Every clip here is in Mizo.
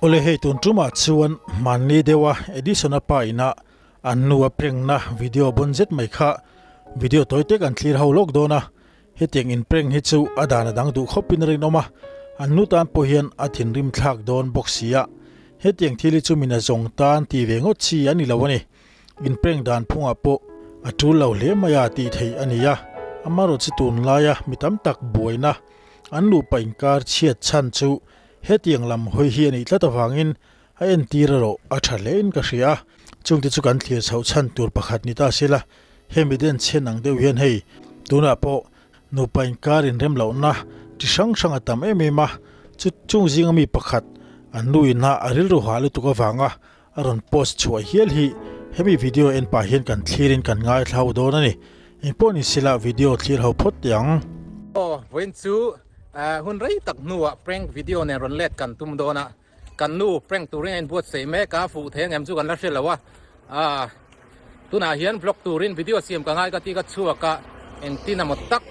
Awle hei tun tumah chuan hmanni deuha Edison-a pa ina an nu a prengna video bawn zet mai kha video tawi te kan thlir ho lawk dawn a, hetiang in preng hi chu a dan a dang duh khawpin a rinawm a, an nu tan pawh hian a thinrim thlak dawn bawk si a, hetiang thil hi chu mina zawng tan ti ve ngawt chi a ni lo a ni. In prank dan phungah pawh a tul lo hle mai a tih theih a ni a, amaherawhchu chu tunlaia mi tam tak buaina an luhpah inkar chhiat chhan chu hetiang lam hawi hi a nih tlat avangin a entir erawh a tha hlein ka hria a, chungte chu kan thlir chhoh chhan tur pakhat ni ta sela, hemi den chhen ang deuh hian hei tunah pawh nupa inkar inrem lohna chi hrang hrang a tam em em a, chu chung zinga mi pakhat an nu inah a rilru hah lutuk avanga A rawn post chhuah hial hi hemi video en pah hian kan thlir in kan ngaithla ho dawn a ni. Engpawh ni sila video thlir ho phawt teh ang. Aw vawiin chu hun rei tak hnuah prank video nen rawn let kan tum dawn a, kan nu prank turin a inbuatsaih mek a, fuh thei angem chu kan la hre lo a, ah tunah hian vlog turin video siam ka ngai ka ti ka chhuak a, engtin emaw tak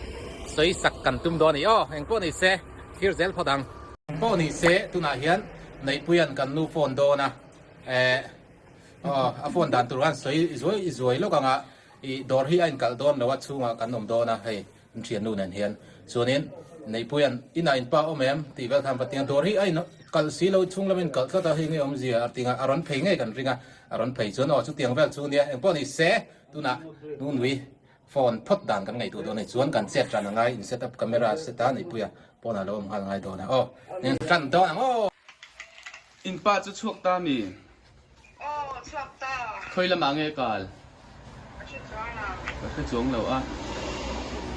sawi sak kan tum dawn a ni. Aw engpawh ni se thlir zel phawt ang. Engpawh ni se tunah hian Neihpuia'n kan nu phone dawn a, eh aw a phone dan tur khan sawi zuai zuai lawk ang a, ih dawr hi a inkalh dawn lo a, chhungah kan awm dawn a hei an thiannu nen hian. Chuanin Neihpuia'n inah in pa awm em tih vel khan va ti a, dawr hi a inkalh si lo, chhung lam a inkalh tlat a, hei nge awmzia a ti ang a, a rawn phei ngei kan ring a, a rawn phei chuan aw chutiang vel chu nia engpawh ni se tunah Nunui Phone phawt dan kan ngaihtuah dawn a ni chuan kan chet ran a ngai in set up camera set a Neihpuia pawn ah lo awm nghal ngai dawn a aw in ran dawn ang aw. In pa chu chhuak ta mi? Aw chhuak ta. Khawi lamah nge kal? Ka hre chuang lo. Ka hre chuang lo a.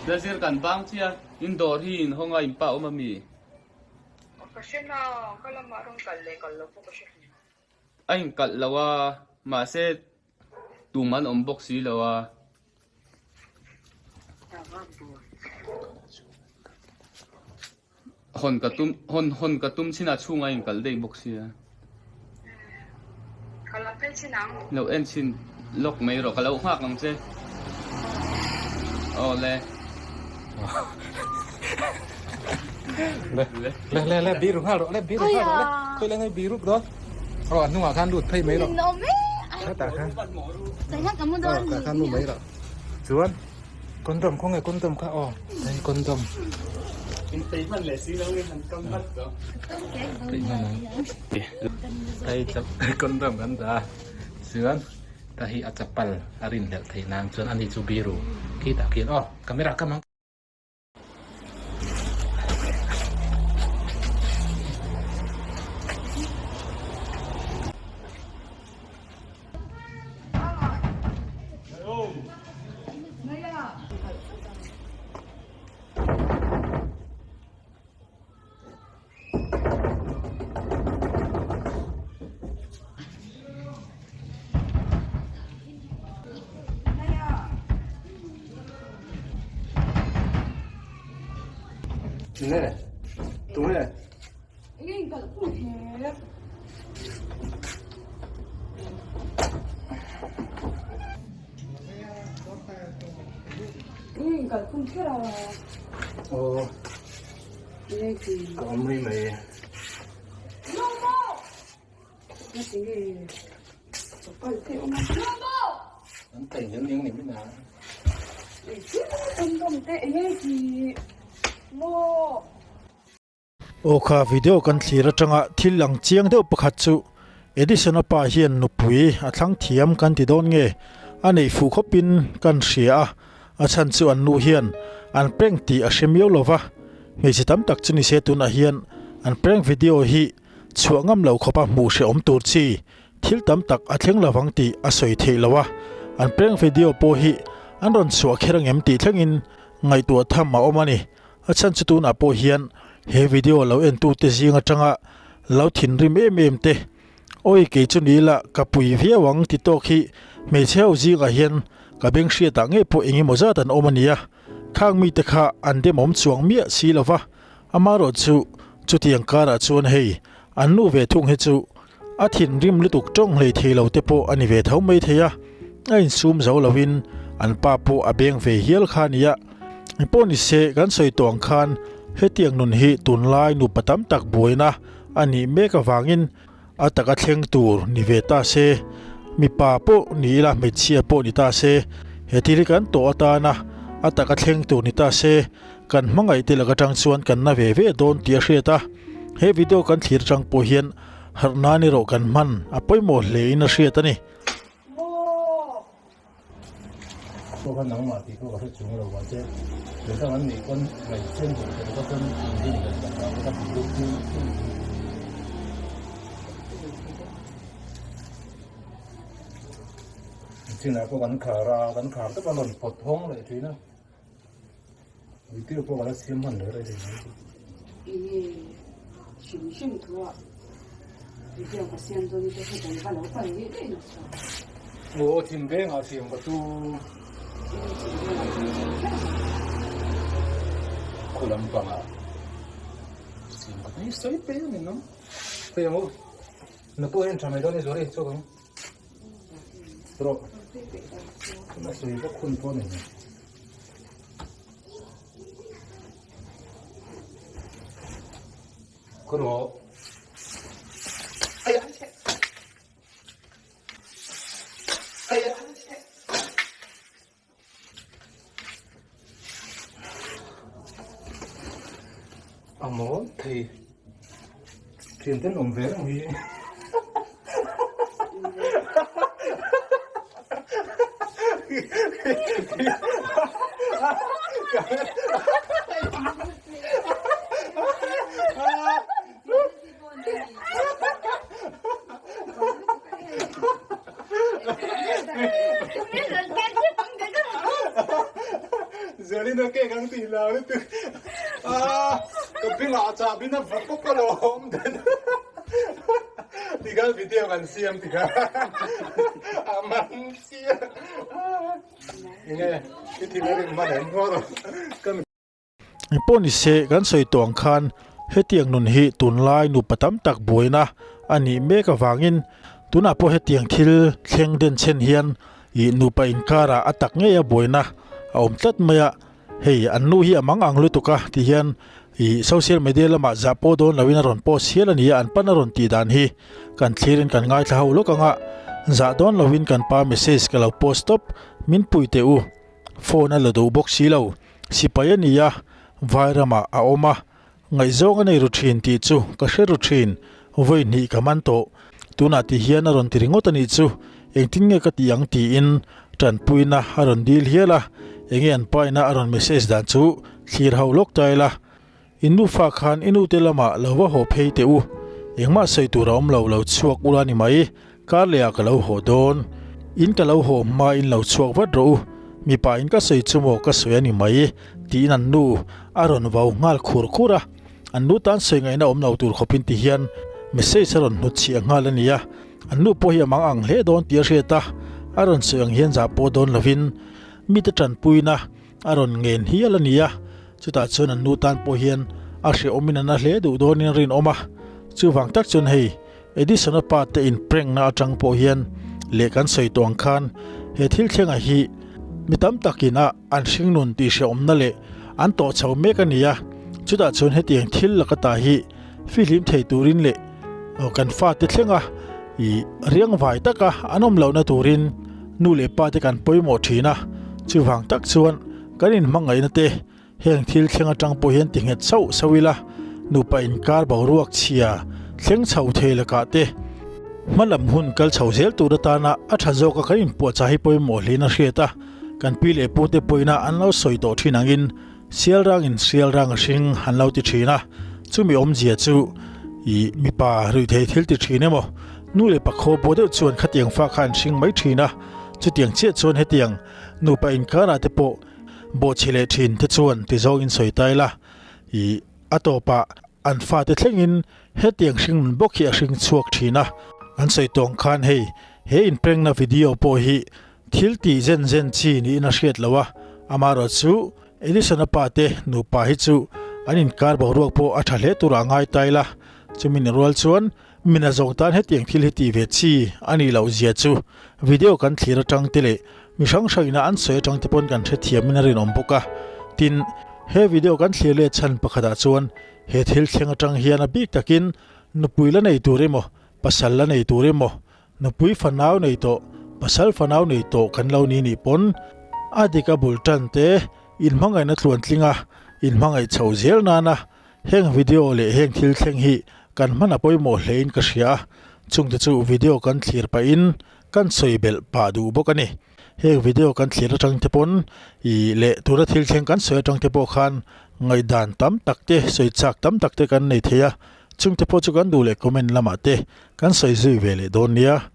Lazir kan bang chiah in dawr hi in hawng a in pa awm a mi? Ka hre na, ka lamah rawn kal leh kal lo pawh ka hre hlei. A inkalh lo a, mahse tum an awm bawk si lo a. Hawn ka tum, hawn hawn ka tum chin a chhung a inkalh daih bawk sia. Ka lo phei chin ang. Lo en chin lawk mai rawh, ka lo nghak ang che. Aw le. Le le le le biru nghal rawh le biru nghal rawh le khawi le ngai biru dawn aw a hnungah khan lut phei mai rawh hetah khan aw tah khan lut mai rawh chuan condom khawnge condom kha aw hei condom Inpeih hman leh si lo nge han kam vat tawh. Peih hman ang hei condom kan dah a chuan ta hi a chapal a rinhlelh theih nan chuan ani chu biru khitah khian aw camera kam ang. Tunge? Tunge? Aw. Ka awm mai mai e. An thei hian eng ni min a. Aw kha video kan thlir atanga thil lang chiang deuh pakhat chu Edison-a pa hian nupui a thlang thiam kan ti dawn nge a neih fuh khawpin kan hria a. A chhan chu an nu hian an prank tih a hre miau lo va, hmeichhe tam tak chu ni se tunah hian an prank video hi chhuah ngam lo khawpa hmuh hrehawm tur chi thil tam tak a thleng lovang tih a sawi theih lo a, an prank video pawh hi an rawn chhuah kher angem tih thlengin ngaihtuah tham a awm a ni. A chhan chu tunah pawh hian he video lo entute zing atanga lo thinrim em em te Awi kei chu ni ila ka pui viau ang ti tawk hi hmeichhe ho zingah hian ka beng hriatah ngei pawh eng emaw zat an awm a nia. Khang mite kha an demawm chuang miah si lo va, amaherawh chu chutiang karah chuan hei an nu ve thung hi chu a thinrim lutuk tawng hlei thei lo te pawh a ni ve tho mai thei a, a insum zo lovin an pa pawh a beng ve hial kha a nia. Engpawh ni se kan sawi tawh ang khan hetiang nun hi tunlai nupa tam tak buaina a nih mek avangin. A taka thleng tur ni ve ta se, mipa pawh ni ila hmeichhia pawh ni ta se, he thil hi kan tawh atana a taka thleng tur ni ta se, kan hmangaih te lak atang chuan kan na ve ve dawn tih a hriat a. He video kan thlir atang pawh hian harh nan erawh kan hman a pawimawh hle in a hriat a ni. Pawh kha nangmah tih pawh ka hre chung lo mahse tun dang an nih pawn ngaihchen duh tel kha chuan inrin leh ka hlau ka ti deuh thung thung. Chinah pawh kan khar a, kan khar tawp a rawn pawt hawng leh thin a. Video pawh ka la siam hman lo rei rei. Enge hrim hrim thu ah video ka siam dawn te kha dang va lo pan rih daih na chuan. Aw thim veng ah siam ka tu. Enge thim veng ah siam ka tu. Khu lampang ah siam ka tu i sawi pe a ni no. Hei ang u. Na pawh hian tha mai dawn i zuar i chhuak ang. Rawh. Na sawi vak hun pawh ni. Kawrawh. Aya. Aya. A mawl thei. Thian ten awm ve reng hi. Zelina cake ang tih lau lutuk. Ah, ka bingah chahbin a va pawp alawm den. Tikhan video kan siam tikha a man chiah. Enge i thil a rin hman em ngawt ang. Ka Engpawh ni se, kan sawi tawh ang khan hetiang nun hi tunlai nupa tam tak buaina a nih mek avangin tunah pawh hetiang thil thleng denchhen hian ih nupa inkarah a tak ngei a buaina a awm tlat mai a, hei an nu hi a mang ang lutuk a ti hian ih social media lamah zah pawh dawn loin a rawn post hial a ni a, an pan a rawn tih dan hi kan thlirin kan ngaithla ho lawk ang a, zah dawn loin kan pa message ka lo post tawp min pui teh u. Phone a la duh bawk si lo. Sipai a ni a, vai ramah a awm a, ngaihzawng a nei ru thin tih chu ka hre ru thin, vawi hnih ka man tawh. Tunah ti hian a rawn ti ringawt a nih chu, engtin nge ka tih ang tiin tanpuina a rawn dil hial a, enge an paina a rawn message dan chu thlir ho lawk ta ila. In nufa khan i nute lamah lo va haw phei teh u, engmah sawi tur a awm lo, lo chhuak ula ni mai, kar lehah ka lo haw dawn. In ka lo haw hma in lo chhuak vat rawh u, mipa in ka sawi chu maw ka sawi a ni mai, tiin an nu a rawn vau nghal khur khur a. An nu tan sawi ngaihna awm lo tur khawpin ti hian message a rawn hnutchhiah nghal a ni a, an nu pawh hi a mang ang hle dawn tih a hriat a, a rawn sawi ang hian zah pawh dawn lovin mite tanpuina a rawn ngen hial a ni a. Chutah chuan an nu tan pawh hian a hrehawmin a na hle duh dawnin a rinawm a, chuvang tak chuan hei Edison-a pa te in prank na atang pawh hian leh kan sawi tawh ang khan he thil thlengah hi mi tam takin a an hringnun tih hrehawmna leh an tawh chho mek a ni a, chutah chuan hetiang thil laka ta hi fihlim thei turin leh kan fate thlenga ih riangvai taka an awm lohna turin nu leh pa te kan pawimawh thin a, chuvang tak chuan Kan inhmangaihna te heng thil thleng atang pawh hian ti nghet sauh sauh ila, nupa inkar boruak chhia thleng chho thei lakah te hma lam hun kal chho zel tur atana a tha zawka kan inpuahchah hi pawimawh hlein a hriat a, kan pi leh pute pawhina an lo sawi tawh thin angin sial rangin sial rang a hring an lo ti thin a, chumi awmzia chu ih mipa ruihthei thil ti thin emaw nu leh pakhaw pawh deuh chuan khatiang fa kha an hring mai thin a, chutiang chiah chuan hetiang Nupa inkarah te pawh bawhchhe leh thin te chuan ti zawngin sawi ta ila, ih a tawpah an fate thlengin hetiang hringnun bawk hi a hring chhuak thin a. An sawi tawng khan hei he inprengna video pawh hi thil tih zen zen chi niin a hriat lo a, amaherawh chu Edison-a pa te nupa hi chu an inkar boruak pawh a tha hle turah a ngai ta ila, chumi ni rual chuan Mina zawng tan hetiang thil hi tih ve chi a nih loh zia chu video kan thlir atang te leh mi hrang hrang ina an sawi atang te pawn kan hrethiam in a rinawm bawk a. Tin, he video kan thlir leh chhan pakhatah chuan he thil thleng atang hian a bik takin nupui la nei tur emaw. Pasal la nei tur emaw, nupui fanau nei tawh, pasal fanau nei tawh kan lo ni nih pawn a dik a bul tan te inhmangaihna tluantling a, inhmangaih chho zel nana heng video leh heng thil thleng hi kan hman a pawimawh hlein ka hria a, chungte chu video kan thlir pahin kan sawi belh pah duh bawk a ni. Heng video kan thlir atang te pawn ih leh tuna thil thleng kan sawi atang te pawh khan ngaihdan tam tak te sawi chak tam tak te kan nei thei a, chungte pawh chu kan duh leh comment lamah te kan sawi zui ve leh dawn nia.